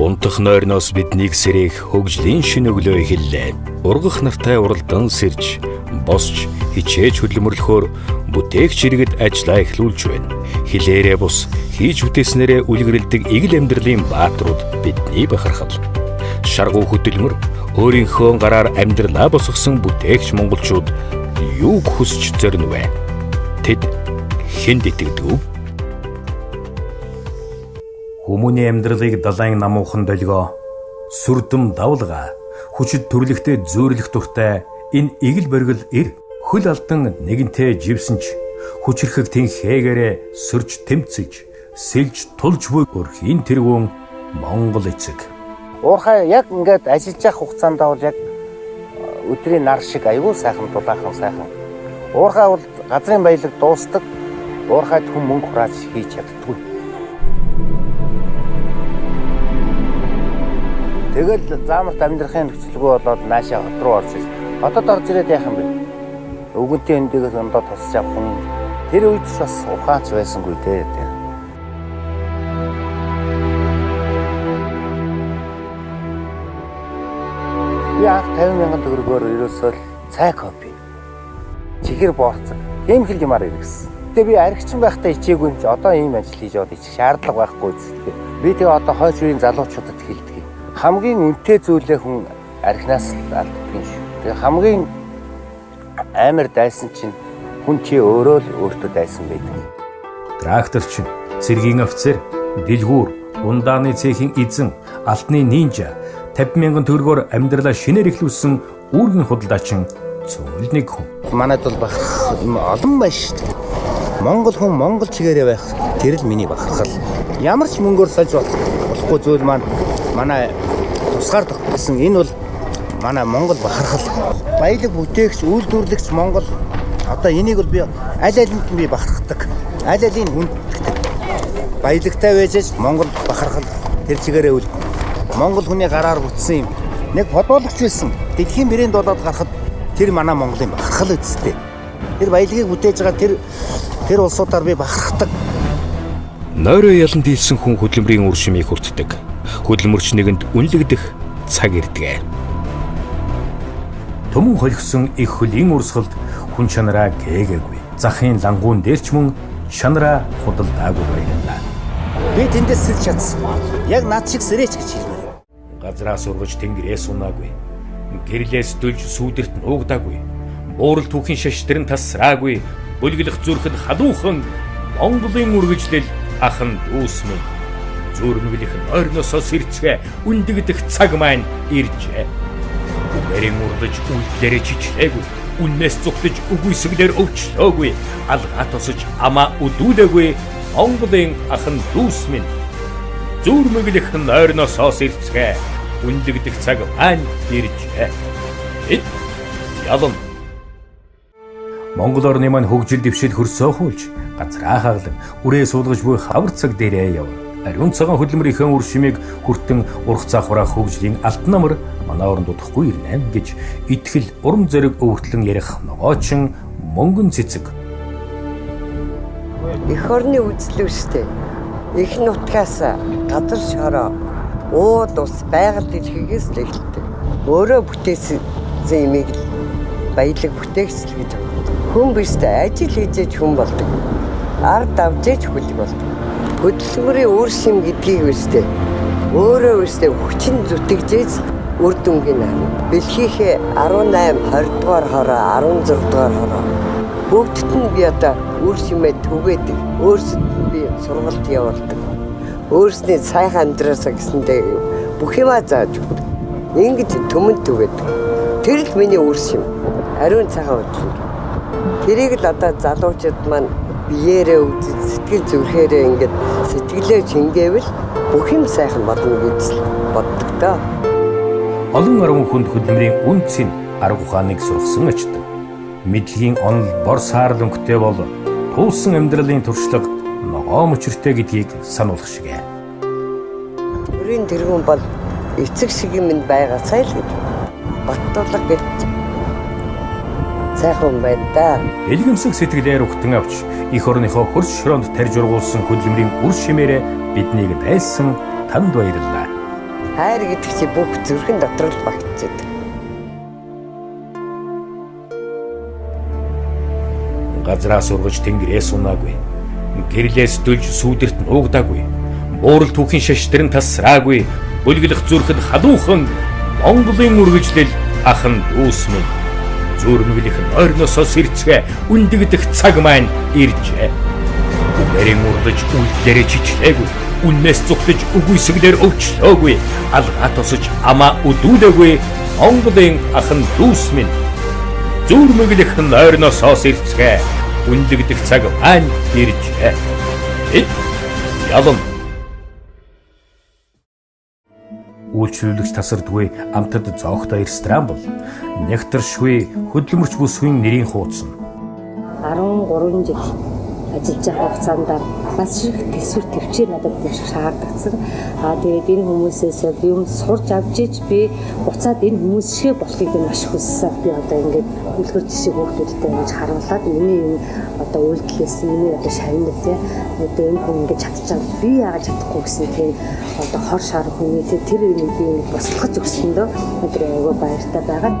Унтах нойрноос биднийг сэрэх хөгжлийн шинэ өглөө эхэллээ. Ургах нартай уралдан сэрж, босч, хичээж хөдөлмөрлөхөөр бүтээгч иргэд ажлаа эхлүүлж байна. Хилээрээ бус, хийж бүтээснээрээ үлгэрэлдэг эгэл амьдралын бааtruуд бидний бахархал. Шаргуу хөдөлмөр, өөрийнхөө гараар амьдралаа босгосон бүтээгч монголчууд юуг хүсч зорино вэ? Тэд хэнд итгэдэг вэ? Хүмүүний амьдралыг далайн намуухан долгио, сүрдэм давлгаа, хүчит төрлөختөө зөөрлөх дуртай энэ эгэл боргил эр хөл алдан нэгэнтээ живсэн ч хүчирхэг тэнхээгээрээ сөрж тэмцэж, сэлж тулж буй өрхийн тэргүүн Монгол эцэг. Уурхай яг ингээд ажиллаж явах хугацаанд бол яг өдрийн нар шиг аюул сайхан дулаахан сайхан. Уурхай бол газрын баялаг дуустдаг. Уурхайд хүн мөнгө хурааж хийж чаддгүй. Тэгэл заамарт амьдрахын нөхцөлгүй болоод наашаа хот руу орж ирсэн. Хотод орж ирээд яах юм бэ? Өвгөнтэй эндээс ондоо тусч авах хүн тэр үед ч бас ухаанч байсангүй дээ. Би анх 50 мянган төгрөгөөр ерөөсөө л цай кофе, чихэр боорцог, хиймхэл юмар иргэсэн. Гэтэ би архичин байхдаа ичээгүй юм чи одоо ийм ажил хийж яваад ичих шаардлага байхгүй зү. Би тэгээ одоо хойч үеийн залуучуудад хэлдэг. Хамгийн үнэтэй зүйлээ хүн архинаас л алддаг юм шүү. Тэгээ хамгийн амар дайсан чинь хүн чи өөрөө л өөртөө дайсан байдаг. Тракторчин, цэргийн офицер, дэлгүүр, ундааны цехийн эзэн, алтны нинжа 50 мянган төгрөгөөр амьдралаа шинээр эхлүүлсэн үүргийн худалдаачин цөмөл нэг хүн. Манайд бол бахарх юм олон байна шүү дээ. Монгол хүн монгол чигээрээ байх тэр л миний бахархал. Ямар ч мөнгөөр сольж болохгүй зүйл маань манай тусгаар тогтсон энэ бол манай Монгол бахархал. Баялаг бүтээгч, үйлдвэрлэгч Монгол одоо энийг бол би аль алинд нь би бахархдаг. Аль алийг хүндэтгдэг. Баялагтай байж ч Монгол бахархал тэр чигээрээ үл. Монгол хүний гараар бүтсэн юм. Нэг футболч байсан. Дэлхийн брэнд болоод гарахад тэр манай Монголын бахархал үсттэй. Тэр баялагийг бүтээж байгаа тэр улсуудаар би бахархдаг. Нойроо ялан дийлсэн хүн хөдөлмөрийн үр шимийг хүртдэг. Хөдөлмөрч нэгэнд үнэлэгдэх цаг ирдэг. Түмэн холигсон их хөлийн урсгалд хүн чанараа гээгээгүй. Захын лангуун дээр ч мөн чанараа худалдаагүй баярлаа. Би тэндээс сэрч чадсан. Яг над шиг сэрээч гэж хэлмээр. Газраас ургаж тэнгэрээс унаагүй. Гэрлээс дүлж сүүдэрт нуугдаагүй. Буурал түүхийн шаш тэрэн тасраагүй. Бүлгэлэх зүрхэд халуухан Монголын үргэлжлэл ахан дүүс минь. Зүүрмэглэх нойрносоо сэрцгээ үндэгдэх цаг маань иржээ. Үгэрийн урлаж үйлдэлээрээ чичлээгүй. Үннээс зүхтэж үгүйсгэлээр өвчлөөгүй. Алгаа тосож амаа үдүүлээгүй. Монголын ахан дүүс минь. Зүүрмэглэх нойрносоо сэрцгээ үнэлэгдэх цаг маань иржээ. Эд ялан Монгол орны маань хөгжил дэвшил хөрсөө хуулж газраа хаглан үрээ суулгаж буй хавар цаг дээрээ явна. Ариун цагаан хөдөлмөрийнхөө үр шимийг хүртэн урах цаахураа хөгжлийн алтан намар манай оронд удахгүй ирнэ гэж итгэл урам зориг өвөртлөн ярих ногоочин мөнгөн цэцэг. Эх орны үзэл үүстэй. Их нутгаас газар шороо, уул ус байгаль дэлхийгээс л эхэлдэг. Өөрөө бүтээсэн юмыг л баялаг бүтээгч л гэж боддог. Хүн биш дээ, ажил хийжээж хүн болдог. Ард авжээж хүлэг болдог. Хөдөлмөрийн үр шим гэдгийг үүстэй. Өөрөө үүстэй хүчин зүтгэжээж үр дүнгийн харна. Бэлхийнхээ 18, 20 дугаар хороо, 16 дугаар хороо. Бүгдд нь би одоо үр шимээ түгээдэг. Өөрсдөд нь би сургалт явуулдаг. Өөрсний сайхан амьдраасаа гэсэндээ бүх юмаа зааж өгдөг. Ингэж түмэн түгээдэг. Тэр л миний үр шим. Ариун цагаан хөдөлмөр. Тэрийг л одоо залуучууд маань биеэрээ үзэж, сэтгэл зүрхээрээ ингээд сэтгэлээ чингээвэл бүх юм сайхан болно гэж л боддог доо. Олон арван хүнд хөдөлмөрийн үн цэн арга ухааныг сургасан ажилтан. Мэдлэгийн онол бор саарл өнгөтэй бол туулсан амьдралын туршлага ногоо мөчөртэй гэдгийг сануулах шигэ. Өрийн тэргүүн бол эцэг шиг юм байгаасай л гэж. Баттулга гэж сайхан байна да. Элгэмсэг сэтгэлээр үхтэн авч эх орныхоо хөрс шороонд тарж ургуулсан хөдөлмөрийн үр шимээрээ биднийг дайсан танд баярлалаа. Хайр гэдэг чи бүх зүрхэн дотор л багтчихдаг. Газраас ургаж тэнгэрээс унаагүй. Гэрлээс дөлж сүүдэрт нуугдаагүй. Буурал түүхийн шаштрын тасраагүй. Бүлэглэх зүрхэд халуухан Монголын үргэлжлэл ахан дүүс минь. Зүүрмэглэх нойрносоо сэрцгээ үндэгдэх цаг маань иржээ. Үгэрийн урлаж үйлдэлээрээ чичлээгүй. Үннээс зүхтэж үгүйсгэлээр өвчлөөгүй. Алгаа тосож амаа өдүүлээгүй. Монголын ахан дүүс минь. Зүүрмэглэх нойрносоо сэрцгээ үнэлэгдэх цаг маань иржээ. Бид ялна. Үйлчлүүлэгч тасардгүй амтад зоогтой ресторан бол нэгтэршгүй хөдөлмөрч бүсгүй нэрийн хуудсан. 13 жил ажиллаж байгаа хугацаанд бас их төсвөр төвчээр надад маш их шаардагдсан. Тэгээд энэ хүмүүсээс юм сурч авч иж би буцаад энэ хүмүүс шиг болохыг би маш хүссэн. Би одоо ингээд үлгэр жишээ хүүхдүүдтэй ингэж харуулад миний энэ одоо үйлдэлээс миний одоо шавнар тий одоо энэ хүн ингэж чадчихаа би яагаад чадахгүй гэсэн тийм одоо хор шар хүний тий тэр юм би ингэж бослогож өгсөндөө өдөр айгүй баяртай байгаа.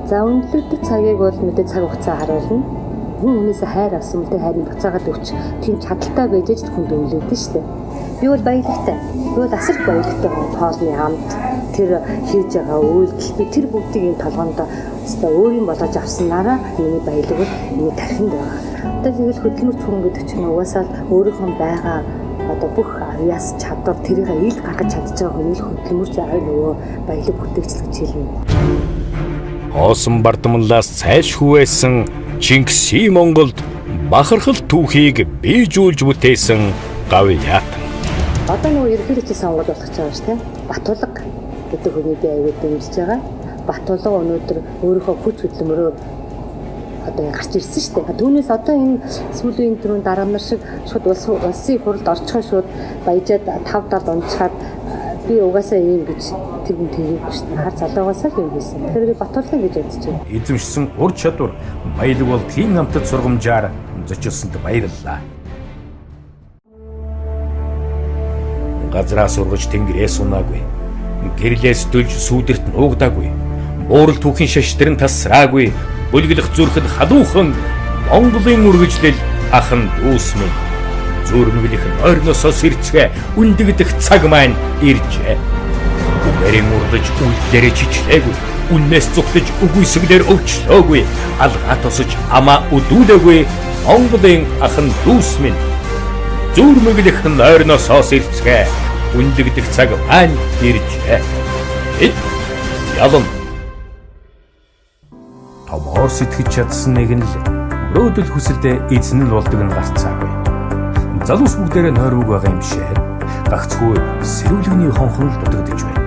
За үнэлэгдэх цагийг бол мэдээ цаг хугацаа харуулна. Хүн хүнээсээ хайр авсан мөн хайрыг буцаагаад өгч тийм чадaltaй байж ч хүнд үнэлэгдэн шүү дээ. Би бол баялагтай. Би бол асар их баялагтай хүн. Хоолны амт, тэр хийж байгаа үйлдэл би тэр бүгдийг энэ толгоонд өстой өөрийн болгож авснараа миний баялаг бол миний тархинд байгаа. Одоо тэгэл хөдөлмөрч хүн гэдэг чинь угаасаа л өөрийнхөө байгаа одоо бүх авьяас чадвар тэрийг ил гаргаж чадж байгаа хүний л хөдөлмөрч аа нөгөө баялаг бүтээгч л гэж хэлнэ. Хоосон бардамлаас цайлшгүй байсан Чингисийн Монголд бахархал түүхийг бийжүүлж бүтээсэн Гавьяатан. Одоо нөгөө ерөнхийлөгчийн сонгуул болох гэж байгаа шүү дээ. Батулга гэдэг хүний би аягүй дэмжиж байгаа. Батулга өнөөдөр өөрийнхөө хүч хөдөлмөрөөр одоо гарч ирсэн шүү дээ. Түүнээс одоо энэ сүүлийн түрүүн дараа нар шиг шууд улсын хурлд орчихоо шууд баяжаад 5 70 унчхаад би угаасаа ийм гэж тэр хүн тэрийггүй шүү дээ. Хар залуугаасаа л юм хийсэн. Тэгэхээр би Батулга гэж бодож байна. Эзэмшсэн ур чадвар баялаг бол тийм амтад сургамжаар зочилсонд баярлалаа. Газраас ургаж тэнгэрээс унаагүй. Гэрлээс дөлж сүүдэрт нуугдаагүй. Буурал түүхийн шаштрын тасраагүй. Бүлэглэх зүрхэд халуухан Монголын үргэлжлэл ахан дүүс минь. Зүүрмэглэх нойрносоо сэрцгээ үндэгдэх цаг маань иржээ. Үгэрийн урлаж үйлдэлээрээ чичлээгүй. Үннээс зүхтэж үгүйсгэлээр өвчлөөгүй. Алгаа тосож амаа өдүүлээгүй. Монголын ахан дүүс минь. Зүүрмэглэх нойрносоо сэрцгээ үнэлэгдэх цаг маань иржээ. Бид ялна. Томоор сэтгэж чадсан нэг нь л мөрөөдөл хүсэлдээ эзэн нь болдог нь гарцаагүй. Залуус бүгдээрээ нойрмог байгаа юм шээ. Гагцхүү сэрүүлэгний хонхон л дутагдж байна.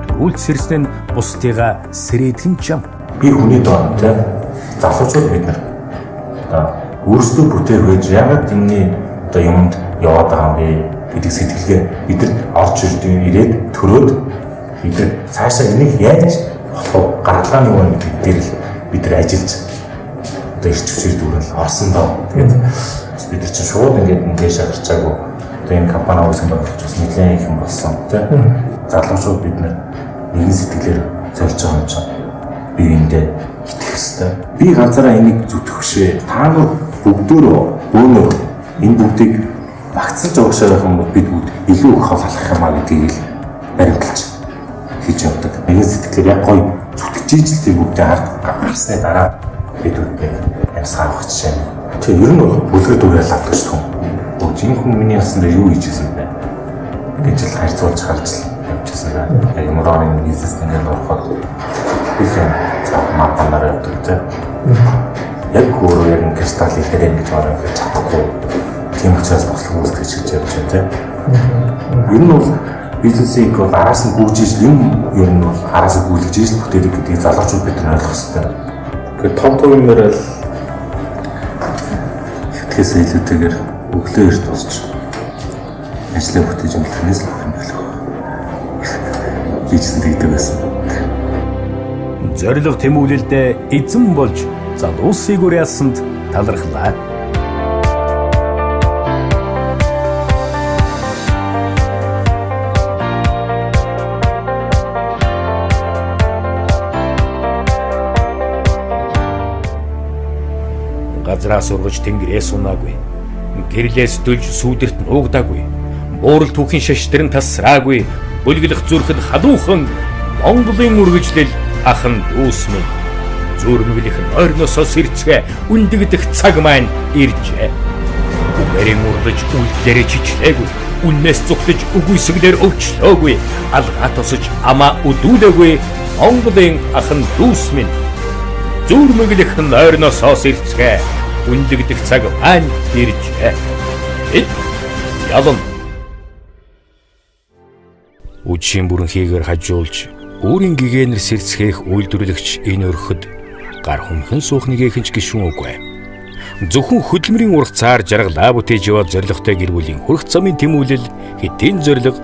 Төрүүлд сэрсэн нь бусдыгаа сэрээдхэн чам. Би хүний доо тий залуучууд бид нар одоо өөрсдөө бүтээх байж ягаад энэний одоо юмд яваад байгаа юм бэ гэдэг сэтгэлгээ бид нар орж ирээд төрөөд бид нар цаашаа энийг яаж болох вэ гаргалгаа нь юу вэ гэдэг дээр л бид нар ажиллаж одоо эрч хүчээр дүүрэл орсон доо. Тэгээд бас бид нар чинь шууд ингээд дээш гарчаагүй одоо энэ компани үүсгэн байгуулж бас нэлээд их юм болсон тий. Залуучууд бид нар нэгэн сэтгэлээр зорж байгаа юм чинь би эндээ итгэх ёстой. Би ганцаараа энийг зүтгэх бишээ. Та нар бүгдөө бөөнөр энэ бүгдийг багцлж угшаа байх юм бол бид бүгд илүү их хол алхах юм а гэдгийг л баримталж хийж явдаг. Нэгэн сэтгэлээр яг гоё зүтгэж ижил тэр бүгдээ ард гарсны дараа бид бүгдийг амьсгаа авах жишээ. Тэгээ ер нь бол бүлгэр дүүрэл авдаг шүү дээ. Энэ хүн миний ясан дээр юу хийж ирсэн бэ гэж л харьцуулж харж л явчихсан байна. Яг мөрөөний бизнес ингээд ороход хүлээн цав мапанаар явдаг тийм. Яг өөрөө яг кристалл ихээр ингэж ороо гэж чадахгүй. Тийм учраас туслах үүсгэж гэж явж байна тийм. Ер нь бол бизнесийг бол араас нь гүйж ижил юм ер нь бол араас нь гүйлгэж ижил бүтээдэг гэдгийг залуучууд бид нар ойлгох хэрэгтэй. Тэгэхээр том том юмараа л хэвтгэхээс илүүтэйгээр өглөө эрт босч ажлаа бүтээж юм тэрнээс л юм билүү. Хийжсэн тэгдэг байсан. Зорилго тэмүүлэлдээ эзэн болж залуусыг уриалсанд талархлаа. Газраас ургаж тэнгэрээс унаагүй. Гэрлээс дөлж сүүдэрт нуугдаагүй. Буурал түүхийн шаштрын тасраагүй. Бүлэглэх зүрхэд халуухан Монголын үргэлжлэл ахан дүүс минь. Зүүрмэглэх нойрносоо сэрцгээ үндэгдэх цаг маань иржээ. Үгэрийн урлаж үйлдэлээрээ чичлээгүй. Үннээс зүхтэж үгүйсгэлээр өвчлөөгүй. Алгаа тосож амаа үдүүлээгүй. Монголын ахан дүүс минь. Зүүрмэглэх нойрносоо сэрцгээ үнэлэгдэх цаг маань иржээ. Бид ялна. Үжийн бүрэнхийгээр хажуулж өөрийн гэгээнэр сэрцгээх үйлдвэрлэгч энэ өрхөд гар хүмхэн суух нэгэхэн ч гишүүн үгүй. Зөвхөн хөдөлмөрийн ургацаар жаргалаа бүтээж яваа зорилготой гэр бүлийн хүрх замын тэмүүлэл хэтийн зорилго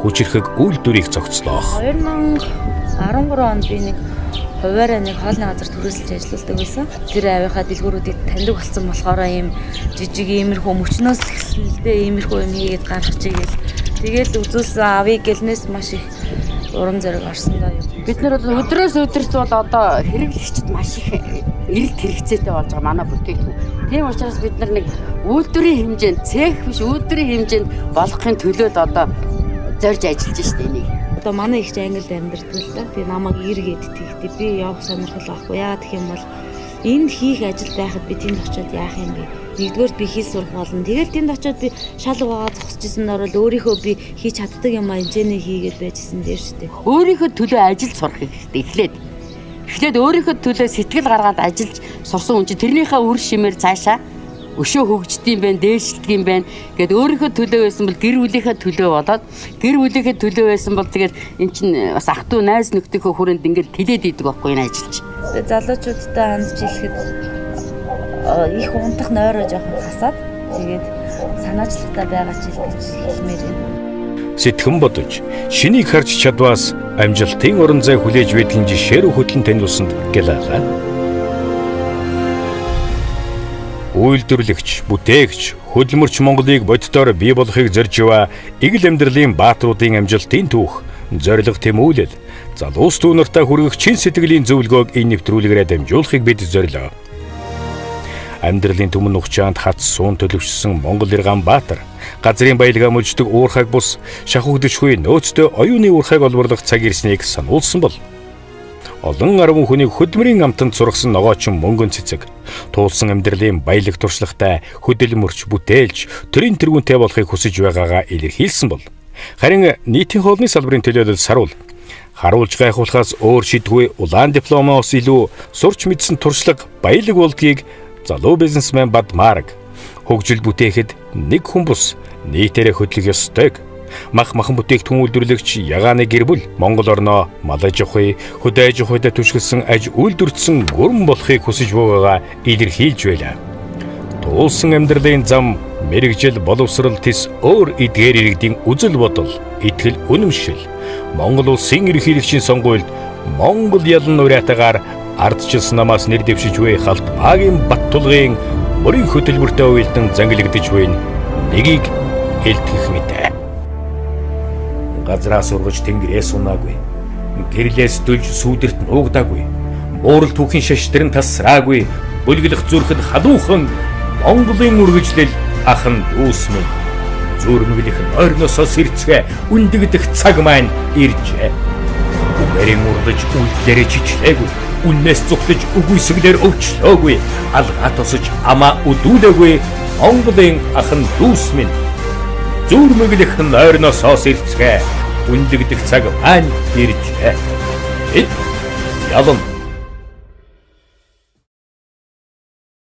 хүчирхэг үйлдвэрийг зохицлоох. 2013 онд би нэг хувиараа нэг хоолны газар түрээсэлж ажилладаг байсан. Тэр авийнхаа дэлгүүрүүдийг таньдаг болсон болохоор ийм жижиг иймэрхүү мөчнөөс л гисэн л дээ иймэрхүү юм хийгээд гаргах чигээл. Тэгэл үзүүлсэн авъя гэлнээс маш их урам зориг орсон доо юм. Бид нар бол өдрөөс өдөрт бол одоо хэрэглэгчид маш их эрэлт хэрэгцээтэй болж байгаа манай бүтээгдэхүүн. Тийм учраас бид нар нэг үйлдвэрийн хэмжээнд цех биш үйлдвэрийн хэмжээнд болгохын төлөө л одоо зорж ажиллаж штэ энийг. Одоо манай их Англид амьдардаг л да. Би намайг эргээд тэгтээ би явах сонирхол байхгүй. Яагаад гэх юм бол энд хийх ажил байхад би тэнд очиод яах юм бэ? Нэгдүгээрт би хэл сурах болно. Тэгэл тэнд очиод би шал угаагаа зогсож исэн орол өөрийнхөө би хийж чаддаг юм а хэмжээний хийгээд байжсэн дээр штэ. Өөрийнхөө төлөө ажил сурах хэрэгтэй эхлээд. Эхлээд өөрийнхөө төлөө сэтгэл гаргаад ажиллаж сурсан хүн чинь тэрнийхээ үр шимээр цаашаа өшөө хөгждөм байх, дээшилдэг юм байна гэд өөрийнхөө төлөө байсан бол гэр бүлийнхээ төлөө болоод гэр бүлийнхээ төлөө байсан бол тэгэл эн чинь бас ах トゥ найз нөхдийнхөө хүрээнд ингээд тэлээд идэг байхгүй энэ ажиллаж. Залуучуудтай хандж хэлэхэд их унтах нойроо жоохон хасаад тэгээд санаачлагтай байгаа ч гэж хэлмээр байна. Сэтгэн бодож шинийг харж чадваас амжилтын орон зай хүлээж байдгийн жишээр хөтлөн танилсанд гэлаалаа. Үйлдвэрлэгч, бүтээгч, хөдөлмөрч Монголыг боддоор бий болохыг зорж яваа эгэл амьдралын баатруудын амжилтын түүх, зорилго тэмүүлэл, залуус дүү нартаа хүргэх чин сэтгэлийн зөвлөгөөг энэ нэвтрүүлгээрээ дамжуулахыг бид зорилоо. Амьдралын түмэн нухчаанд хац суун төлөвшсөн Монгол Ирган Баатар газрын баялгаа мөлждөг уурхайг бус шахагдшгүй нөөцтэй оюуны уурхайг олборлох цаг ирснийг сануулсан бол олон арван хүнийг хөдөлмөрийн амтанд сургасан ногоочин мөнгөн цэцэг туулсан амьдралын баялаг туршлагатай хөдөлмөрч бүтээлч төрийн тэргүүнтэй болохыг хүсэж байгаагаа илэрхийлсэн бол харин нийтийн хоолны салбарын төлөөлөл саруул харуулж гайхуулахаас өөр шийдгүй улаан дипломоос илүү сурч мэдсэн туршлага баялаг болдгийг залуу бизнесмен Бадмарг хөгжил бүтээхэд нэг хүн бус нийтээрээ хөдлөх ёстойг мах махан бүтээгдэхүүн үйлдвэрлэгч Ягааны гэр бүл Монгол орноо мал аж ахуй, хөдөө аж ахуйд түшгэлсэн аж үйлдвэртсэн гүрэн болохыг хүсэж байгаагаа илэрхийлж байлаа. Туулсан амьдралын зам, мэргэжил, боловсрол тис өөр эдгээр иргэдийн үзэл бодол, итгэл үнэмшил Монгол улсын ерөнхийлөгчийн сонгуульд Монгол ялан уриатаагаар ардчилсан намаас нэр дэвшиж буй Халтмаагийн Баттулгын мөрийн хөтөлбөртэй уялдан зангилагдаж буй нэгийг элтгэх мэдээ. Газраас ургаж тэнгэрээс унаагүй. Гэрлээс дөлж сүүдэрт нуугдаагүй. Буурал түүхийн шаштрын тасраагүй. Бүлэглэх зүрхэд халуухан Монголын үргэлжлэл ахан дүүс минь. Зүүрмэглэх нойрносоо сэрцгээ үндэгдэх цаг маань иржээ. Үгэрийн урлаж үйлдэлээрээ чичлээгүй. Үннээс зүхтэж үгүйсгэлээр өвчлөөгүй. Алгаа тосож амаа үдүүлээгүй. Монголын ахан дүүс минь. Зүүрмэглэх нойрносоо сэрцгээ үнэлэгдэх цаг маань иржээ. Бид ялна.